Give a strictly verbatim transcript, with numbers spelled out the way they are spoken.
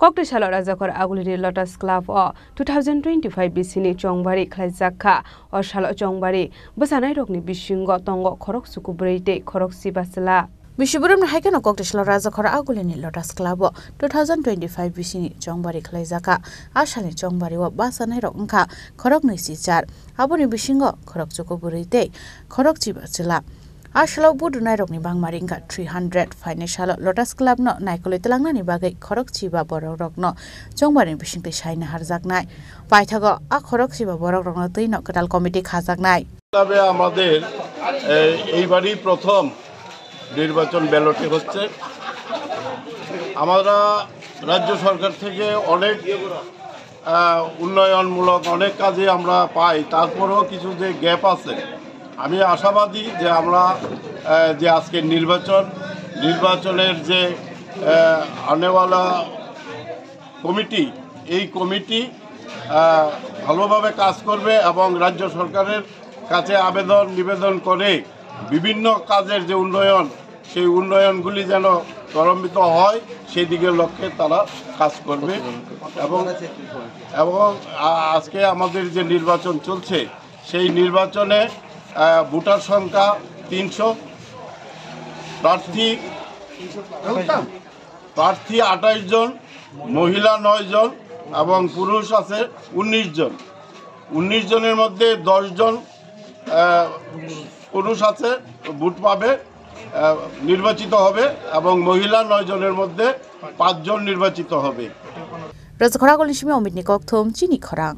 Kokti salo Rajakhor Agulini Lotus Club o two thousand twenty-five bisini chongbari khlaijak kha. O salo chongbari bwsanairokni bisingo tongo khorok chuku bwrwi tei khorok chiba chwla. Bisi boromni hai kheno Kokti salo Rajakhor Agulini Lotus Club o two thousand twenty-five bisini chongbari khlaijak kha. A salni chongbari o bwsanairok wngkha khorok nwi si char. Aboni bisingo khorok chuku bwrwi tei khorok chiba chwla. A salo budunairokni bangmari wngkha three hundred. Phainai salo Lotus Club no naikolwi twlangnani bagwi khorok chiba borokrokno chongbarni bisingtwi saina harjaknai. Paithago a khorok chiba borokrokno twino kwtal committee khajaknai. তবে আমাদের, এ, এইবারই প্রথম নির্বাচন ব্যালটে হচ্ছে। আমরা রাজ্য সরকার থেকে অনেক, আহ, উন্নয়নমূলক অনেক কাজই আমরা পাই, তারপরেও কিছু যে গ্যাপ আছে, আমি আশাবাদী যে আমরা, আহ, যে আজকের নির্বাচন, নির্বাচনের যে, আহ, আনেওয়ালা কমিটি, এই কমিটি, আহ, ভালোভাবে কাজ করবে এবং রাজ্য সরকারের কাছে আবেদন নিবেদন করে বিভিন্ন কাজের যে উন্নয়ন, সেই উন্নয়নগুলি যেন ত্বরান্বিত হয়, সেই দিকে লক্ষ্যে তারা কাজ করবে। এবং, এবং আ-, আজকে আমাদের যে নির্বাচন চলছে, সেই নির্বাচনে, আহ, ভোটার সংখ্যা তিনশো, প্রার্থী, প্রার্থী আঠাশ জন, মহিলা নয় জন এবং পুরুষ আছে উনিশ জন। উনিশ জনের মধ্যে দশ জন, আহ, পুরুষ আছে, ভোট পাবে, আহ, নির্বাচিত হবে এবং মহিলা নয় জনের মধ্যে পাঁচজন নির্বাচিত হবে। Rajakhor Agulini simi Omitni kokthum chini khorang.